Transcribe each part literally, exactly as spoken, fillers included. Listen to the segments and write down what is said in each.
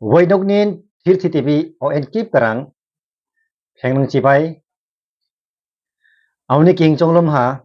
Wainukni thirthi T V o enkip karang phengnang chibai. Auni king chonglom ha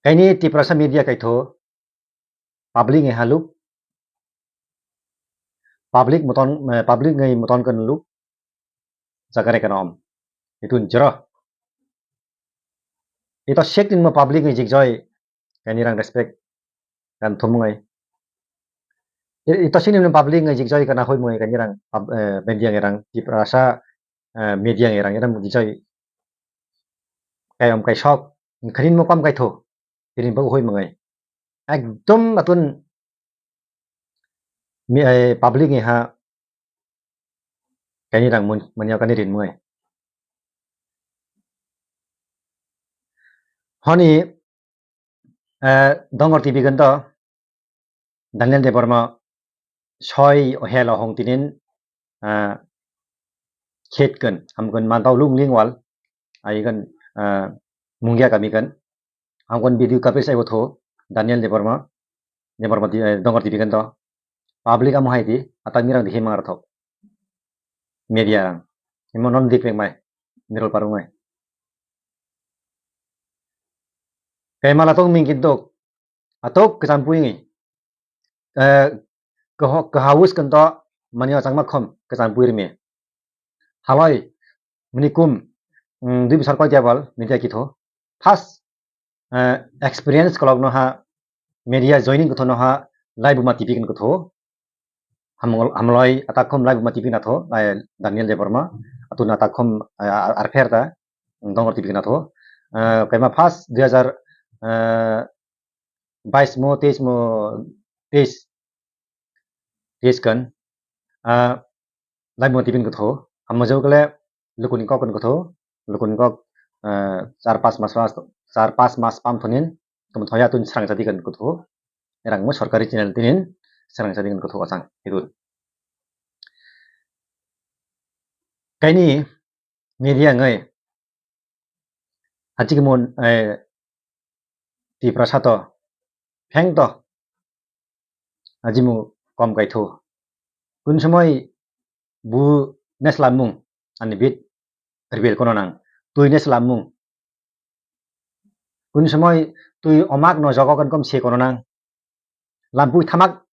kaini Tiprasa media kaitho public ngi haluk public moton, eh, public ngi moton kan luk jagare kan om. Itu jero. Ito sek din mo public ngi jigjoi kaini rang respect kan thumung ai. I-, ito sini public ngai jik joi kana hoi mui kani rang pub-, eh, media ngai rang Tiprasa, eh, media ngai rang ito jik joi kai om kai sok khanin mo kam kai tho tini bo hoi mangai ekdom atun mi, eh, public ngai ha kani rang mun, manya kani rin mangai. Honi, eh, Dongor T V kan to Daniel Debbarma soi helo hong tinin, ah, khet kan, ham kan mantau lung ling wal, ai kan, ah, mungya kami kan, ham kan video coverage ai bo tho, Daniel Debbarma, Debbarma di, eh, Dongor T V kan to, public amo hai di, atak mirang di himang arthok. Media rang, imo non dik pek mai, mirol parung mai. Kai mala tong ming kintuk, atok kechampuini. Eh, keho-, kehaus kento mani o changma khom kechampuirmi. Haloi, mini kum, mm, dui bwsar koi tebal media kitho. First, eh, experience kolok no ha media joining kotho no ha live buma T V kin kotho. Hamloi atak khom live buma T V na tho, eh, Daniel Debbarma. Atuna atak khom, eh, ar-, arpher ta, Dongor T V na tho. Eh, kaima first dui hajar, eh, bais mo, teis mo, teis, teis kan, ah, lai mo tipin kotho, hamma jau kale lukuni kok kan kotho, lukuni kok, ah, char pas mas, char pas mas pam thonin, tamo thoya tun serang jadi kan kotho, erang mo sorkari channel tinin serang jadi kan kotho asang itu. Kaini media ngai, hachikimo, eh, Tiprasa to, pheng to, ajimu kom kaitho. Kun somoi bu neslamung, ani bit rebel kono nang, tui neslamung. Kun somoi tui omak no jogo kan kom se kono nang. Lampui thamak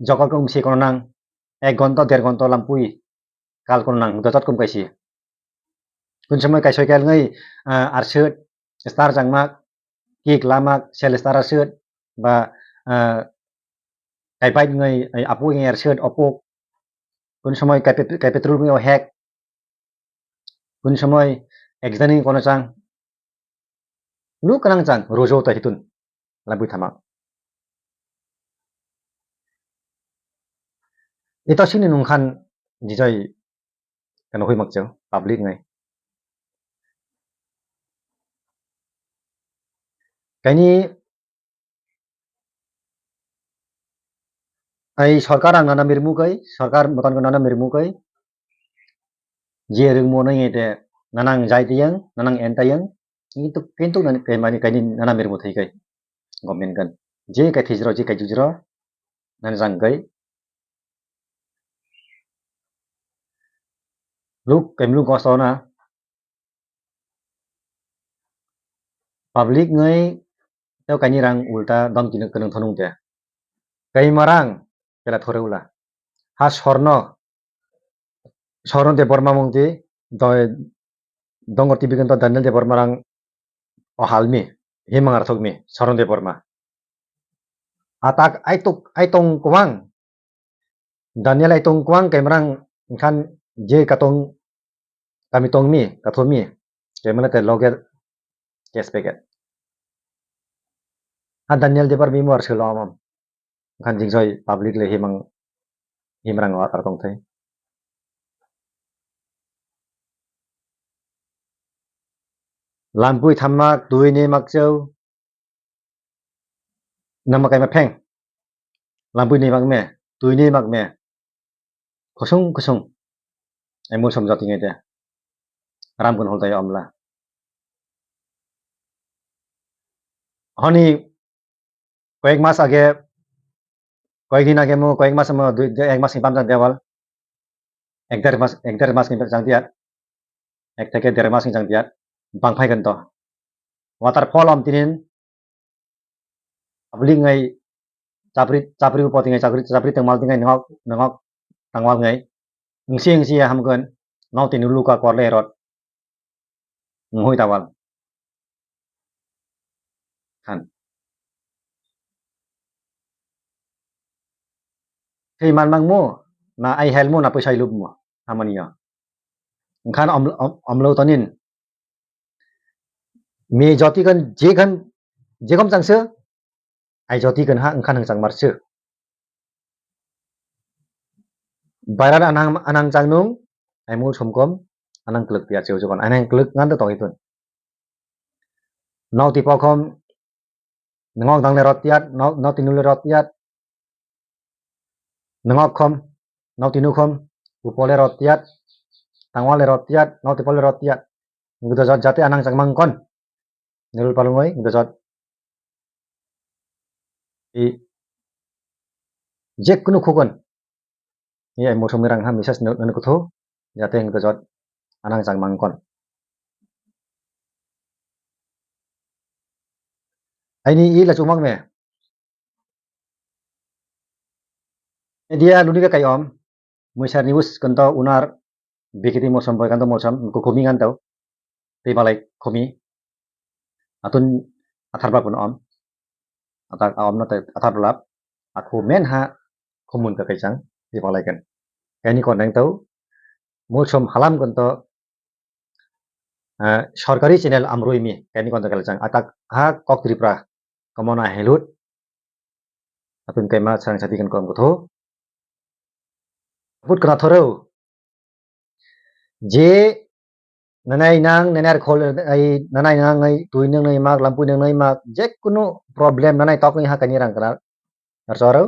jogo kom se kono nang. Ek gonto, der gonto lampui kal kono nang, dotot kom kaisi. Kun somoi kaisoi kal ngai, ah, arsut, star jangmak, kik lamak, sel star arsut, ba, ah, kai bike ngai, ai, apu ngai arsut, opuk. Kun somoi kai pet-, kai petrol ngai o hack. Kun somoi accident ni kono chang. Lu kanang chang, rojo ta hitun. Labui thama. Ito sini nungkhan jijai kano hui makchang, public ngai. Kaini ai sorkar ang nana mirmu kai, sorkar motan ko nana mirmu kai. Je rwngmo nang ete nanang jai tiyang, nanang en tayang. Kintu, kintu nani kai mani kaini nana mirmu thai kai. Government kan. Je kai thijro, je kai jujro. Nani jang kai. Luk kai mluk gosto na. Public ngai teo kaini rang ulta dom kini kwnang thonung te. Kai marang pela thore ula. Ha sorno, sorno de borma mungti doi dongor tibi kan to Daniel de borma rang o halmi, himang arthokmi, sorno de borma. Atak aituk, aitong kuang. Daniel aitong kuang kai marang kan je katong kami tongmi, kathomi, kemana te loge case packet. Ha Daniel Debbarma mo ar selo amam. Khan jingjoi public le himang, himrang ar tong thai. Lampui thammak, tui ni makchau. Nama kaima pheng. Lampui ni mak me, tui ni mak me. Khosung khosung. Ai mul som jati ngai de. Ram kun hol tai amla. Honi koyek mas age Koyekdin age mo, koyek mas mo, dui, dui, ek mas ni bamjak dewal. Ek der mas, ek der mas ni jang tiyar. Ek theke der mas ni jang tiyar. Bang phai kan to. Waterfall om tinin. Public ngai chapri, chapri upo tingai chapri, chapri tengmal tingai nengok, nengok tangwal ngai. Engsi, engsi ya hamkon. Nong tini luka korle rot. Ngui tawal. Khan. Thwi man mang mu, na ai hel mu, na poisa lub mu, hamani yo. Engkhan om, om, omlo tonin. Me joti kan, je kan, je kom changse, ai joti kan ha, engkhan hang chang marse. Baran anang, anang chang nung, ai mul somkom, anang kluk tiya cheu chukon, anang kluk ngan to tong itun. Nokti pokhom, nengok dangle rot tiyat, nok, nokti nule rot tiyat. Nengok khom, nokti nukhom, upole rot tiyat, tangwale rot tiyat, nokti pole rot tiyat. Nokti jat jate anang changmang kon. Nirul palungoi, nokti jat. I, je kunu khukon. Iya, muthung mirang ha message nuk, nuk kuthu, jate nuk jot anang chang mangkon. Aini i la chumang me. Media luni ka kai om, muisar news kanto unar, bikiti mosom boy kanto mosom, kukhumi kanto, tei balai khumi. Atun athar bla pun om. Atak om no tai athar bla. Aku men ha khumun ka kaisang di palai kan. Kaini kon nang tau. Mulsom halam kon to, eh, sorkari channel amrui mi. Kaini kon to kalai chang. Atak ha kok Tripura. Kamona helut. Atun kaima sarang sadi kan kom kotho. Put kana thoro. Je nanai nang, nanai ar khol, ai, nanai nang, ai, tui nang nai mak, lampui nang nai mak, je kunu problem nanai tok ni ha kani rang kana. Ar soro,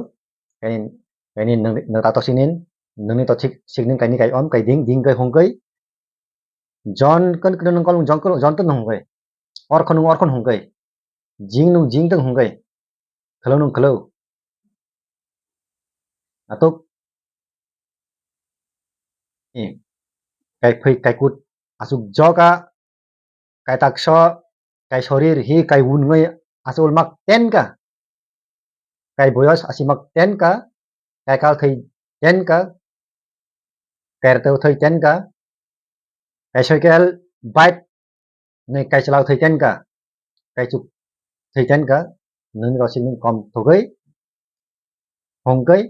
kani, kani nang, nang tato sinin, nang ni to sik, sik ning kani kai om, kai ding, ding kai hong kai. Jon kan kunu nang kolong, jon kolong, jon to nang hong kai. Or khonung, or khon hong kai. Jing nung, jing tang hong kai. Khalo nung, khalo. Atuk. Eh, kai phui, kai kut, asuk joka, kai takso, kai sorir hi, kai wun ngai, asul mak ten ka. Kai boyos asi mak ten ka, kai kal thai ten ka, kai rtau thai ten ka, kai soikel bike nai kai chalao thai ten ka, kai chuk thai ten ka, nung rosik nung kom thogoi, hongkoi,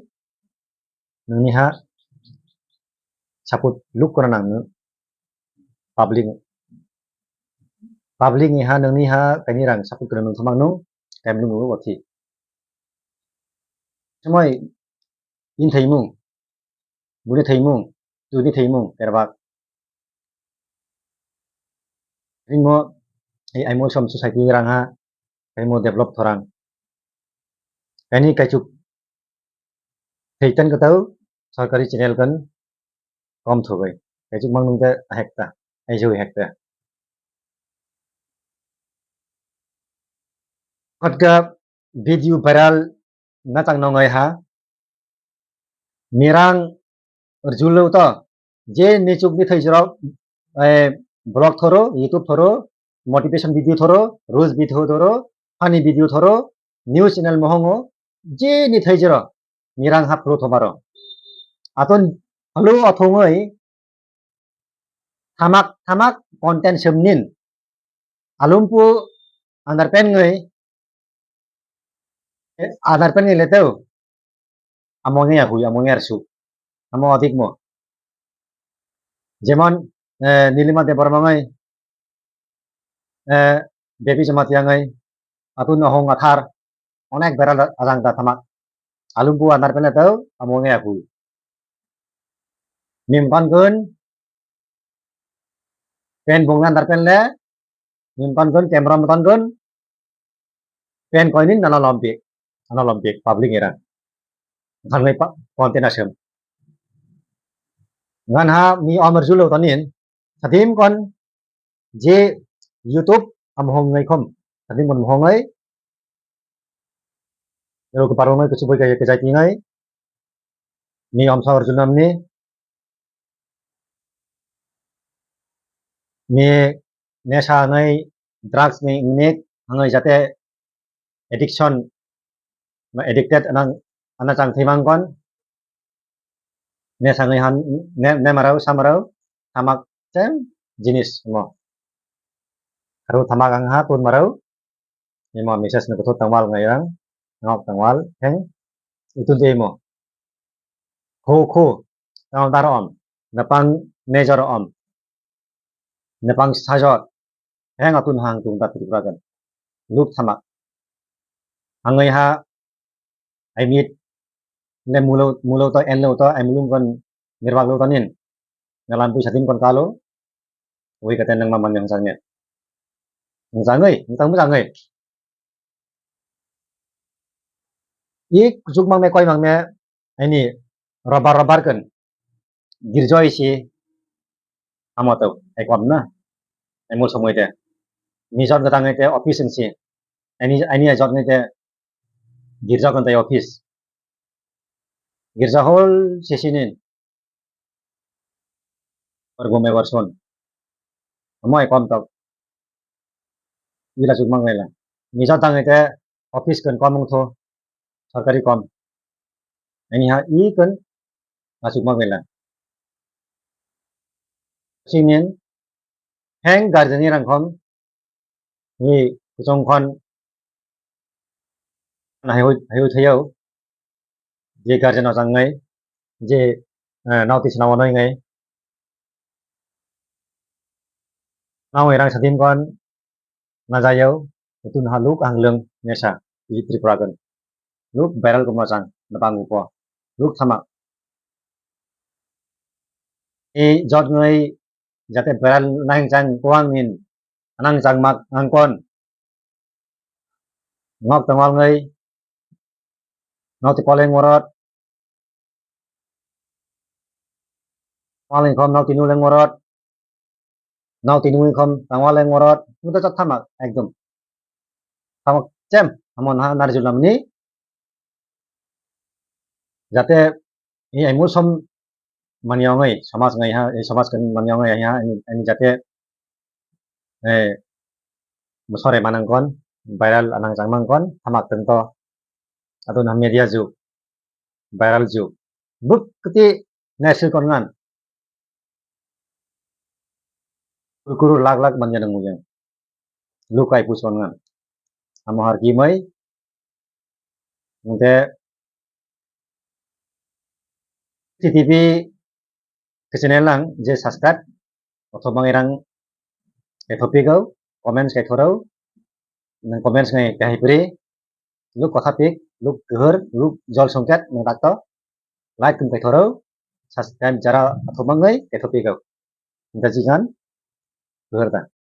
nungni ha support luk kona nang nung public, public ni ha nungni ha kaini rang support kona nung thumang nung kaim nung nung wathi. Semoi in thaimung, buni thaimung, tuni thaimung, kerbak. Ringmo, ai, ai mo som society rang ha, ai mo develop thorang. Kaini kaichuk theitan katau, sorkari channel kan kom thubai. Kaichuk mang nung ta hekta, ai joi hekta. Khatka video viral na tang nongai ha. Mirang rjulo to. Je nichuk ni thai jero, eh, vlog thoro, YouTube thoro, motivation video thoro, roast video thoro, funny video thoro, news channel mohongo, je ni thai jero, mirang hap thoro thomaro. Aton halo athongoi, thamak, thamak content semnin. Alumpu underpant ngoi, eh, underpant ngoi leteo. Amo ngoi ahui, amo ngoi arsu. Amo adik mo. Jemon, eh, Nilima Debbarma ngoi, eh, Baby Jamatia ngoi, atun ahong athar, onek beral ajang da thamak. Alumpu underpant leteo, amo ngoi ahui. Mim kon gun, pen bung nan darpen le, mim ton gun, camera mo ton gun, pen koinin nana lombik, nana lombik, public era. Ngan ngai pa, content asem. Ngan ha mi omar julo tonin, sadim kon je YouTube am hong ngai kom, sadim kon hong ngai, Ero kwparwngwi kuchuk bai khe kachai twngnai. Ni omsa orjunamni. Ni nesa nai drugs ni ingnik hangwi jate addiction, ma addicted anang, ana chang thwi mangkon. Nesa nai han, ne, ne marau, sa marau, thamak chem jinis mo. Aro thamak ang ha tun marau. Imo message no kuthuk tangwal ngai ang, ngok tangwal, heng, itun de imo. Khu, khu, tangwal daro om, napang nejor om, napang sajor, heng atun hang tung ta Tripura gan. Luk thamak. Angoi ha, ai mit, le mulo, mulo to, en lo to, ai mulung gan, mirbak lo to nin. Ngalam pui satin kon kalo, ui kate nang mamang yang sangnya. Yang sangoi, yang tang sangoi. I kuchuk mang me, koi mang me, ani robar robar kan. Girjoi si, amo to, ai kom na. Ai mul somoi te. Ni jot gatang te, office si. Ani, ani jot te, girja kan te office. Girja hol sesinin. Pergum ebar son. Amoi kom tok. Ila chuk mang lela. Misa tang ite office kan kom ungtho. Sarkari kom. Ani ha i kan achuk mang lela. Sinin heng guardian ni rangkhom ni kuchung khon na hayu, hayu thayo je guardian o changnai je, eh, nauti swnamo noi ngai. Nawi rang sadim kon na jayau, itu naha luk ang leng nesa, i Tripura gan. Luk viral kuma chang, na bang upo. Luk thamak. I jot ngai jate viral nang chang kuang nin, anang chang mak ang kon. Ngok tangwal ngai, ngok ti koleng morot, Malingkhom nokti nuleng morot. Nokti nulengkhom tangwaleng morot. Muda chok thamak ekdom. Thamak chem. Amo naha narjul namni. Jate i emotion mani ongoi, samaj ngai ha, i samaj kan mani ongoi ha, ani, ani jate, eh, musore manang kon, viral anang chang mang kon, thamak tento. Ado na media jug, viral jug. Buk kati naisir kon ngan. Kuru kuru lak lak manya nang mujang. Lukai pus kon ngan. Amo har ki mai. Nte T T P ke channel ang je subscribe. Othoba ngai rang kaitho pigau, comments kaitho rau, nang comments ngai kahai pri, luk kotha pik, luk kehor, luk jol songket nang dakto, like kum kaitho rau, subscribe jara othoba ngai kaitho pigau. Nda jigan, kehor da.